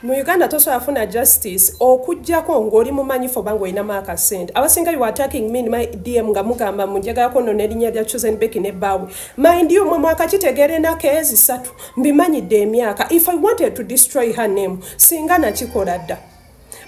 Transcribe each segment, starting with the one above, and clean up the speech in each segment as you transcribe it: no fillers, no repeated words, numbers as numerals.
Mu Uganda tosobola funa justice okugjako ng'oli mumanyifu oba ng'olinamu akasente. Abasinga, you are attacking me in my DM nga mugamba munjagalako nno n'erinnya lya Chosen Becky ne bbaawe. Mind you, mwe mwakakitegeera ennaku ezi 3, mbimanyidde emyaka. If I wanted to destroy her name, singa nakikola dda,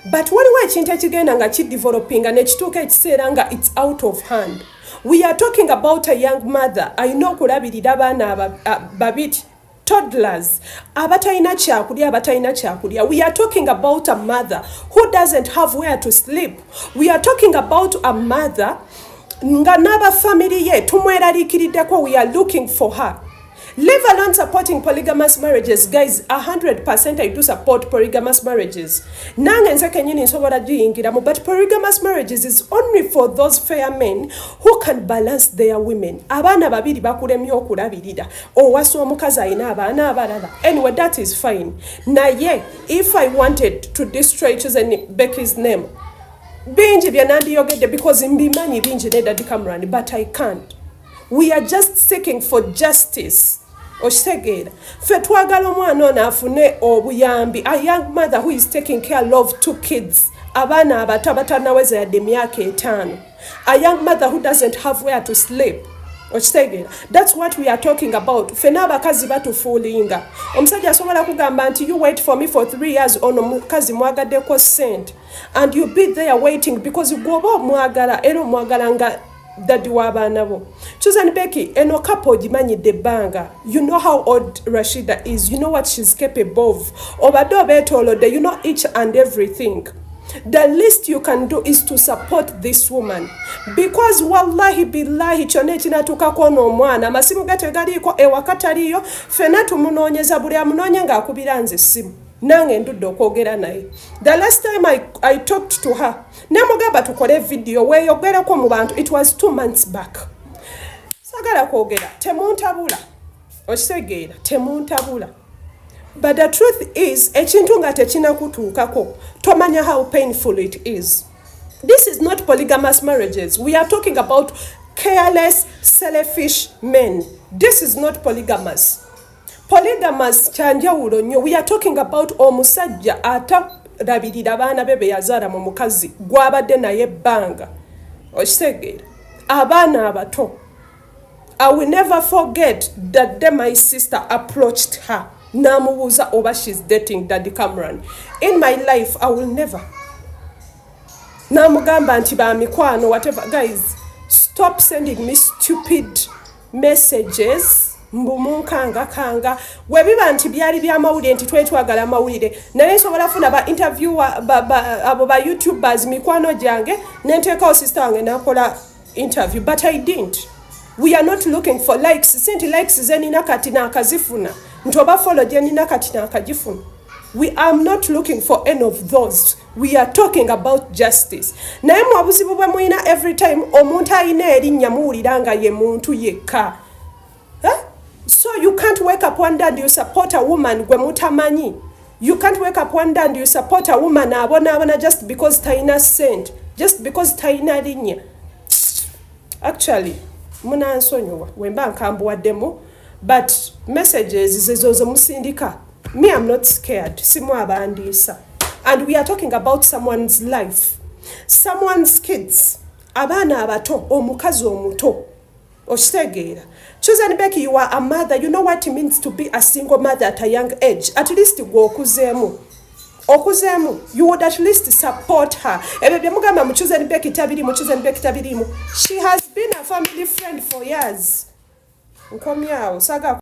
but waliwo ekintu ekigenda nga kidevelopinga nekituuka ekiseera nga it's out of hand. We are talking about a young mother alina okulabirira abaana babiri, toddlers, abatalina kyakulya, abatalina kyakulya. We are talking about a mother who doesn't have where to sleep. We are talking about a mother nga n'abafamily ye tumweraliikiriddeko. We are looking for her. Leave alone supporting polygamous marriages. Guys, 100% I do support polygamous marriages. Nange nze kenyini nsobola giyingiramu, but polygamous marriages is only for those fair men who can balance their women. Abaana babiri bakulemye okulabirira, owasa omukazi alina abaana abalala. Anyway, that is fine. Naye if I wanted to destroy Chosen Becky's name, bingi bye nandiyogedde because mbimanyi bingi ne Daddy Cameron, but I can't. We are just seeking for justice. Okitegeera? Ffe twagala omwana ono afune obuyambi, a young mother who is taking care of two kids, abaana abato abatanaweza yadde emyaka 5, a young mother who doesn't have where to sleep. Okitegeera? That's what we are talking about. Ffena abakazi batufuulinga. Omusajja asobola kugamba nti, "You wait for me for 3 years." Ono mukazi mwagaddeko sente and you be there waiting because gwoba omwagala, era omwagala nga daddy w'abaana bo. Susan Becky, eno couple ogimanyidde ebbanga. You know how old Rashida is. You know what she's capable of. Obadde obeetoolodde. You know each and everything. The least you can do is to support this woman because wallahi billahi, kyonna ekinatuukako ono omwana, amasimu ge tegaliiko, ewaka taliyo, ffenna tumunoonyeza. Buli amunoonye ng'akubira nze essimu, nange ndudde okwogera naye. The last time I talked to her, nemugamba tukole video weeyogereko mu bantu. It was 2 months back. Sagala kwogera, temuntabula. Okitegeera? Temuntabula. But the truth is, ekintu nga tekinakutuukako tomanya how painful it is. This is not polygamous marriages. We are talking about careless, selfish men. This is not polygamous. Polygamous kyanjawulo nnyo. We are talking about omusajja atalabirira baana be be yazaala mu mukazi gw'abadde naye ebbanga. Okitegeera? Abaana abato. I will never forget that day my sister approached her n'amubuuza oba she's dating Daddy Cameron. In my life I will never. N'amugamba nti bamikwano, whatever. Guys, stop sending me stupid messages mbu munkangakanga. Bwe biba nti byali byamawulire nti twetwagala amawulire, naye nsobola funa ba interviewer abo ba YouTubers mikwano gyange, nenteekawo sister wange nakola interview, but I didn't. We are not looking for likes. Si nti likes zenina kati naakazifuna, nti oba follow gyenina kati naakagifuna. We are not looking for any of those. We are talking about justice. Naye mu obuzibu bwe mulina, every time omuntu alina erinnya muwulira nga ye muntu yekka. Eh? So you can't wake up one day and you support a woman gwe mutamanyi. You can't wake up one day and you support a woman abonaabona just because talina sente, just because talina linnya. Actually, munansonyiwa wemba nkambuwaddemu, but messages zezo zemusindika, me, I'm not scared. Simu abandiisa. And we are talking about someone's life, someone's kids, abaana abato, omukazi omuto. Okitegeera? Chosen Becky, you are a mother. You know what it means to be a single mother at a young age. At least gwe okuzeemu, okuzeemu, you would at least support her. Ebyo bye mugamba mu Chosen Becky tabirimu, Chosen Becky tabirimu, she has been a family friend for years. Nkomyawo, saga.